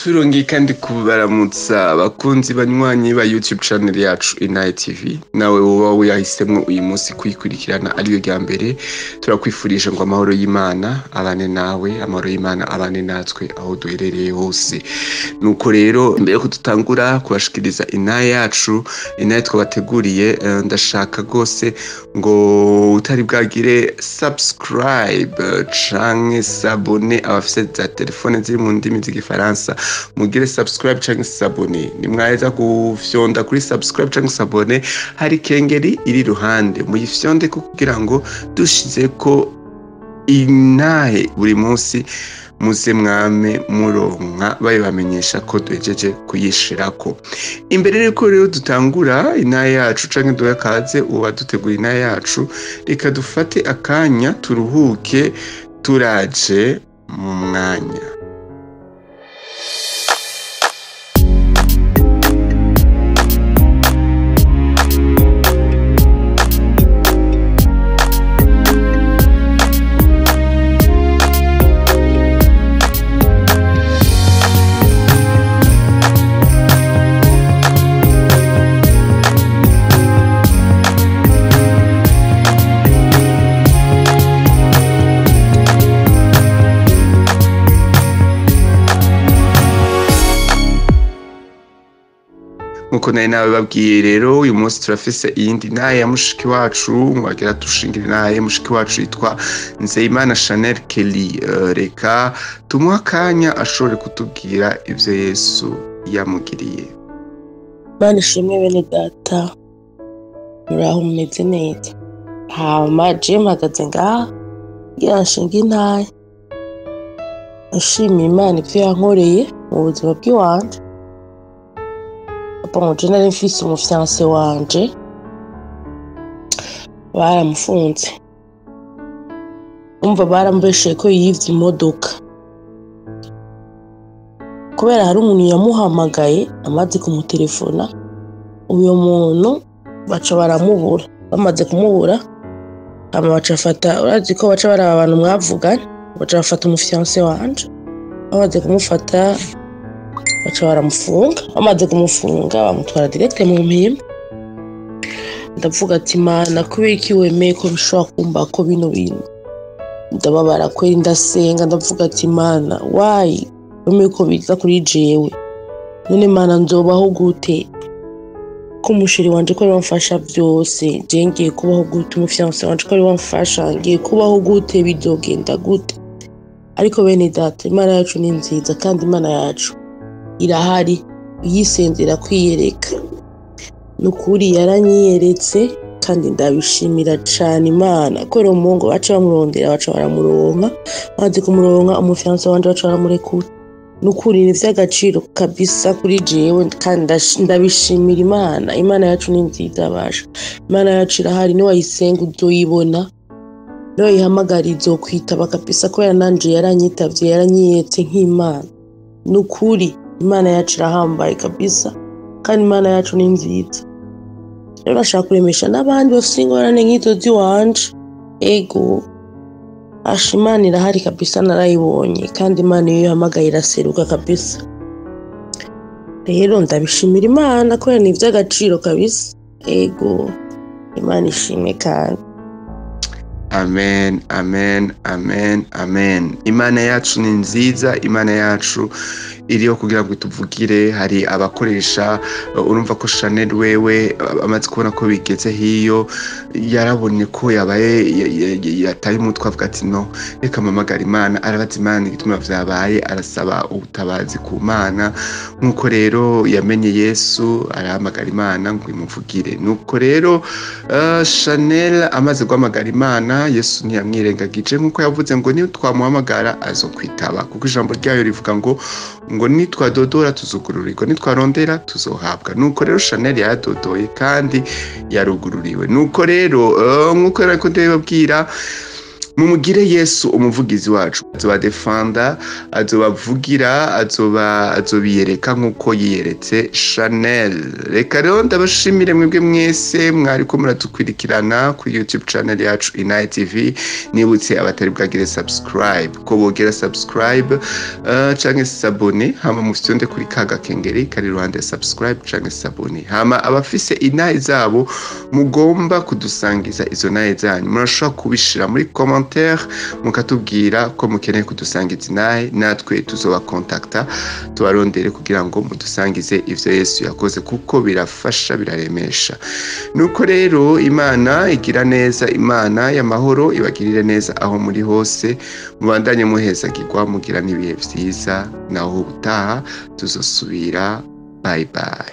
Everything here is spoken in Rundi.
Turongeye kandi kubaramutsa abakunzi banywanyi ba YouTube channel yacu Inaye TV. Nawe woba wahisemo uyu munsi kuyikurikirana ariyo rya mbere, turakwifurije ngo amahoro y'Imana abane nawe, amahoro y'Imana abane natwe aho duherereye hose. Nuko rero mbere ko dutangura kubashikiriza Inaye yacu, Inaye twabateguriye, ndashaka gose ngo utari bwagire subscribe canke s'abonner, abafise za telefone ziri mu ndimi z'igifaransa mugire subscribe canke s'abonner. Nimwaheza gufyonda kuri subscribe canke s'abonner, hari kengeri iri ruhande, muyifyonde kugira ngo dushizeko Inahe buri munsi muze mwame muronka babibamenyesha ko duhejeje kuyishirako. Imbere yuko rero dutangura Inahe yacu canke duhe akaze uba dutegura Inahe yacu, reka dufate akanya turuhuke, turaje mu mwanya. Nkuko nari nabibabwiye rero, uyu munsi turafise iyindi naye ya mushiki wacu, mwagira dushingira inaye mushiki wacu yitwa Nzeyimana Chanel Kelly. Reka tumuhe akanya ashobore kutubwira ivyo Yesu yamugiriye. Imana ishimwe bene data, muraho mumeze neza. Hama je mpagaze ngaha ngira nshinge intahe, nshimira Imana ivyo yankoreye mu buzima bw'iwanje. Bon, je nari mfise umufiance wanje, baramufunze. Umva baramubeshe ko yivye imodoka. Kubera hari umuntu yamuhamagaye amaze kumutelefona, uyo muntu baca baramubura. Bamaze kumubura, hama baca bafata, urazi ko baca baraba abantu mwavugana, baca bafata umufiance wanje. Bamaze kumufata baca baramufunga, bamaze kumufunga bamutwara direct mu mpimba. Ndavuga ati Mana, kubera iki wemeye ko bishobora kumba ko bino bintu? Ndababara kweri, ndasenga, ndavuga ati Mana, why wemeye ko biza kuri jewe? None Mana nzobaho gute? Ko umusheri wanje ko ari wamfasha vyose, je ngiye kubaho gute? Umufiance wanje ko ari wamfasha, ngiye kubaho gute? Bizogenda gute? Ariko bene data, Imana yacu ni nziza kandi Imana yacu irahari, uyisenzera kwiyereka. Nukuri yaranyiyeretse kandi ndabishimira cane Imana. Kubera umuhungu baca bamurondera, baca baramuronka, bamaze kumuronka umufiance wanje baca baramurekura. Nukuri ni ivy'agaciro kabisa kuri jewe kandi ndabishimira Imana. Imana yacu ni nziza basha, Imana yacu irahari, niwayisenga uzoyibona, niwayihamagara izokwitaba kabisa. Kubera nanje yaranyitavye, yaranyiyeretse nk'Imana. Nukuri Imana yacu irahambaye kabisa kandi Imana yacu ni nziza. Rero nashaka kuremesha n'abandi bafise ingorane nk'izo ziwanje. Ego asha, Imana irahari kabisa, narayibonye kandi Imana iyo ihamagaye iraseruka kabisa. Rero ndabishimira Imana kubera ni ivy'agaciro kabisa. Ego Imana ishimwe kandi. Amen, amen, amen, amen. Imana yacu ni nziza, Imana yacu iriho kugira ngo ituvugire. Hari abakoresha, urumva ko Chanel wewe amaze kubona ko bigeze hiyo, yarabonye ko yabaye yataye umutwe, avuga ati no, reka mpamagare Imana. Arabaza Imana igituma vyabaye, arasaba ubutabazi ku Mana. Nkuko rero yamenye Yesu, arahamagara Imana ngo imuvugire. Nuko rero Chanel amaze guhamagara Imana, Yesu ntiyamwirengagije, nkuko yavuze ngo nitwamuhamagara azokwitaba, kuko ijambo ryayo rivuga ngo nitwadodora tuzugururirwa, nitwarondera tuzohabwa. Nuko rero Chanel yaradodoye kandi yarugururiwe. Nuko rero nkuko rero ndabibabwira, Mumugire Yesu umuvugizi wacu, azobadefanda, azobavugira, azobiyereka nk'uko yiyeretse Chanel. Reka rero ndabashimire mwebwe mwese mwariko muratukurikirana kuri YouTube channel yacu Inaye TV. Nibutse abatari bwagire subscribe ko bogera subscribe canke s'abonner, hama mufyonde kuri ka gakengeri kari iruhande ya subscribe canke s'abonner. Hama abafise inaye zabo mugomba kudusangiza izo naye zanyu, murashobora kubishira muri commentaire mukatubwira ko mukeneye kudusangiza inaye, natwe tuzobakontakta tubarondere kugira ngo mudusangize ivyo Yesu yakoze, kuko birafasha, biraremesha. Nuko rero Imana igira neza, Imana y'amahoro ibagirire neza aho muri hose, mubandanye muhezagirwa, mugira n'ibihe vyiza. Naho ubutaha tuzosubira. Bye bye.